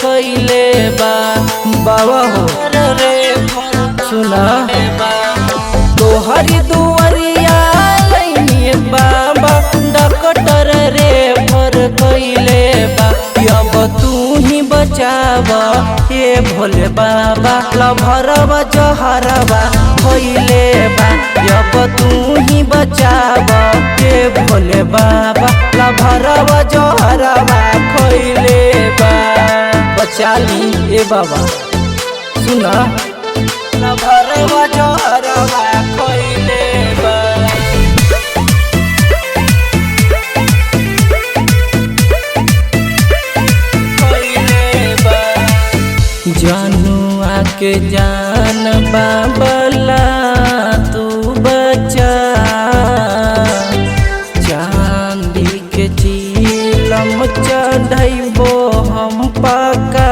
कइले बा। बाबा हो रे सुना तोहरी दुआरिया लइनी बाबा डॉक्टर रे फर कइले बा। अब तू ही बचाव ए भोले बाबा लभरवा जहरवा खइले बा। अब तू ही बचाव ए भोले बाबा लभरवा जहरवा खइले बा। बचा ली ए बाबा सुना लभरवा जहरवा खइले बा। जानुआ के जान बाबला तू बचा, चांदी के चीलम चढ़ैबो हम पका।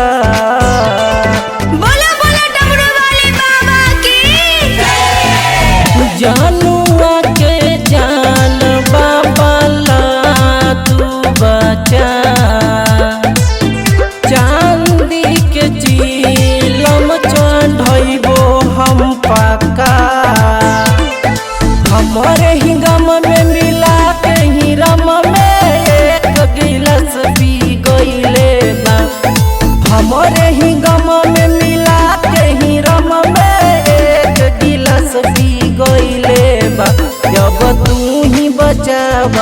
बोला बोला डमरू वाले बाबा की। जानुआ के जान बाबला तू बचा, चांदी के चीलम चढ़ैबो हम पका। हमारे ही गम में मिला के ही रम में एक गिलास पी गइले बा। हमारे ही गम में मिला के ही रम में एक गिलास पी गइले बा। जब तू ही बचाव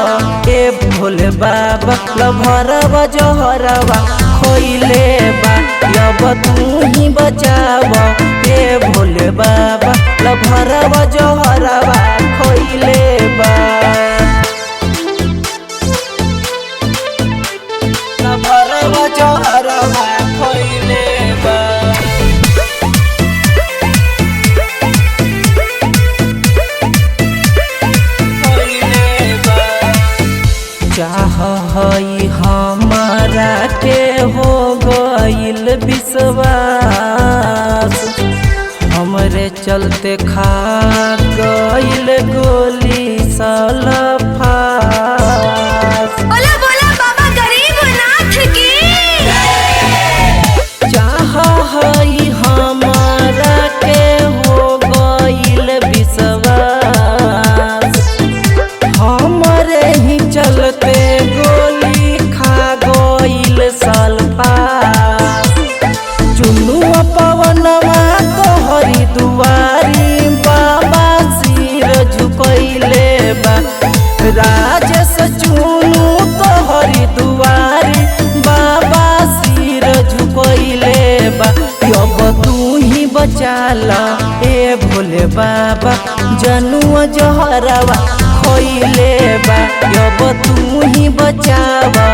ए भोले बाबा लभरवा जहरवा खइले बा। जब तू ही बचाव ए भोले बाबा लभरवा जहरवा खइले बा। लभरवा जहरवा खइले बा। चाह हई हमारा के हो गइल विश्वास, हमरे चलते खा गइल गोली सलफास। बोला बोला बाबा गरीब नाथ की। चाह हई हमारा के हो गइल विश्वास, हमरे ही चलते गोली खा गइल सलफास। चुनुआ पवनवा तोहरी दुआरी बाबा सिर झुकइले बा। राजेश चुनु तोहरी दुआरी बाबा सिर झुकइले बा। अब तू ही बचाला ए भोले बाबा जनुआ जहरवा खइले बा। अब तू ही बचावा